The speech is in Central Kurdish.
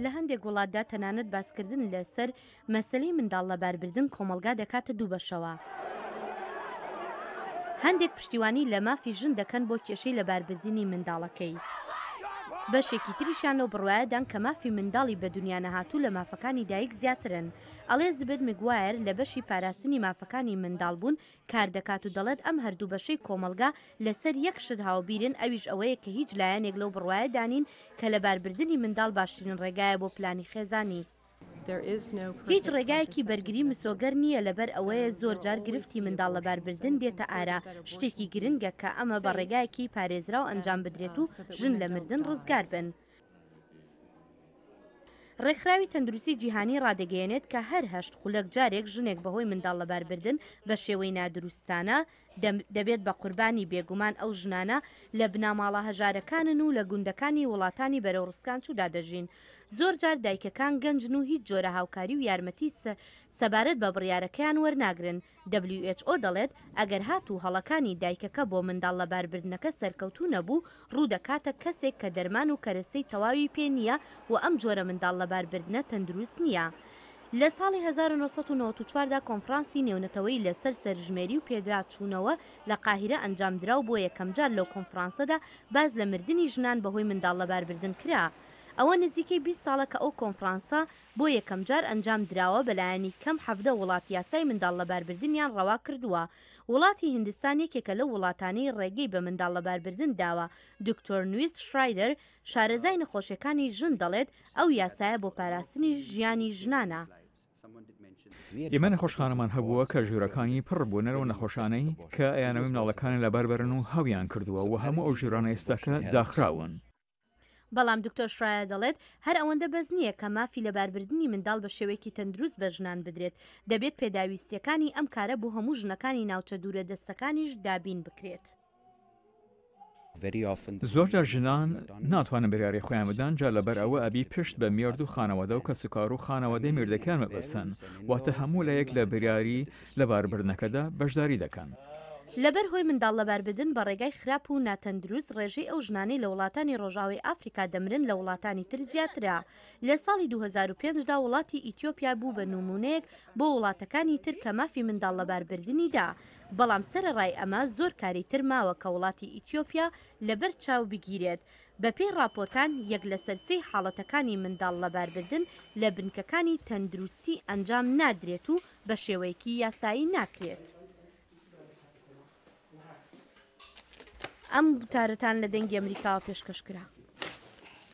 لە هەندێک وڵاتدا تەنانەت باسکردن لەسەر مەسەلەی منداڵ لەباربردن کۆمەڵگا دەکاتە دوو بەشەوە. هەندێک پشتیوانی لە مافی ژن دەکەن بۆ کێشەی لەباربردنی منداڵەکەی. بەشێکی تریشیان لەو بڕوایەدان کە مافی منداڵی بەدونیا نەهاتوو لە مافەکانی دایک زیاترن. ئەڵێزبت مگوایەر لە بەشی پاراستنی مافەکانی منداڵبوون کار دەکات و دەڵێت ئەم هەردوو بەشەی کۆمەڵگا لەسەر یەک شت هاوبیرن ئەویش ئەوەیە کە هیچ لایەنێک لەو بڕوایەدانین کە لەباربردنی منداڵ باشترین ڕێگایە بۆ پلانی خێزانی. هیچ ڕێگایەکی بەرگری مسۆگەر نییە لەبەر ئەوەیە زۆر جار گرفتی منداڵ لەباربردن دێتە ئارا، شتێکی گرنگە کە ئەمە بە ڕێگایەکی پارێزراو ئەنجام بدرێت و ژن لە مردن ڕزگار بن. ڕێکخراوی تەندروستی جیهانی ڕادەگەیەنێت کە هەر هەشت خولەک جارێک ژنێک بەهۆی منداڵ لەباربردن بە شێوەی نادروستانە دەبێت بە قوربانی، بێگومان ئەو ژنانە لە بناماڵە هەژارەکانن و لە گوندەکانی وڵاتانی بەرەو ڕسکانچوودا دەژین. زۆر جار دایکەکان گەنجن و هیچ جۆرە هاوکاری و یارمەتی سەبارەت بە بڕیارەکەیان وەرناگرن. WHO دەڵێت، ئەگەر هاتوو هەڵەکانی دایکەکە بۆ منداڵ لەباربردنەکە سەرکەوتوو نەبوو، ڕوودەکاتە کەسێک کە دەرمان و کەرەستەی تەواوی پێ نییە و ئەم جۆرە منداڵ لەباربردنە تەندروست نییە. لە ساڵی 1994 دا کۆنفرانسی نێونەتەوەیی لەسەر سەرژمێری و پێداچوونەوە لە قاهیرە ئەنجامدرا و بۆ یەکەمجار لەو کۆنفرانسەدا باس لە مردنی ژنان بەهۆی منداڵ لەباربردن کرا. ئەوە نزیکەی 20 ساڵە کە ئەو کۆنفرانسە بۆ یەکەمجار ئەنجام دراوە، بەلایەنی کەم 17 وڵات یاسای منداڵ لەباربردنیان ڕەوا کردووە. وڵاتی هیندستان یەکێکە لەو وڵاتانەی ڕێگەی بە منداڵ لەباربردن داوە، دکتۆر نویست شرایدەر، شارەزای نەخۆشیەکانی ژن دەڵێت، ئەو یاسایە بۆ پاراستنی ژیانی ژنانە. ئێمە نەخۆشخانەمان هەبووە کە ژوورەکانی پڕ بوون لەو نەخۆشانەی کە ئەیانەوەی مناڵەکانیان لەبار بەرن و هەویان کردووە و هەموو ئەو ژوورانە ئێستاکە داخراون. بەڵام دکتۆر شرایە دەڵێت، هەر ئەوەندە بەس نییە کە مافی لەباربردنی منداڵ بە شێوەیەکی تەندروست بە ژنان بدرێت، دەبێت پێداویستییەکانی ئەم کارە بۆ هەموو ژنەکانی ناوچە دوورە دەستەکانیش دابین بکرێت. زۆرجار ژنان ناتوانن بریاری خۆیان بدەن جا لەبەر ئەوە ئەبی پشت بە مێرد و خانەوادە و کەسوکار و خانەوادەی مێردەکەیان ببەستن واتە هەموو لایەک لە بریاری لەباربردنەکەدا بەشداری دەکەن. لەبەر هۆی منداڵ لەباربردن بە ڕێگای خراپ و ناتەندروست ڕێژەی ئەو ژنانەی لە وڵاتانی ڕۆژئاوای ئافریکا دەمرن لە وڵاتانی تر زیاترە. لە ساڵی 2005 دا وڵاتی ئیتیۆپیا بوو بە نموونەیەک بۆ وڵاتەکانی تر کە مافی منداڵ لەباربردنی دا. بەڵام سەرەڕای ئەمە زۆر کاری تر ماوە کە وڵاتی ئیتیۆپیا لەبەر چاو بگیرێت. بەپێی ڕاپۆرتان یەک لەسەر سێی حاڵەتەکانی منداڵ لەباربردن لە بنکەکانی تەندروستی ئەنجام نادرێت و بە شێوەیەکی یاسایی ناکرێت. ئەم گوتارەتان لە دەنگی ئەمریکاوە پێشکەش کرا.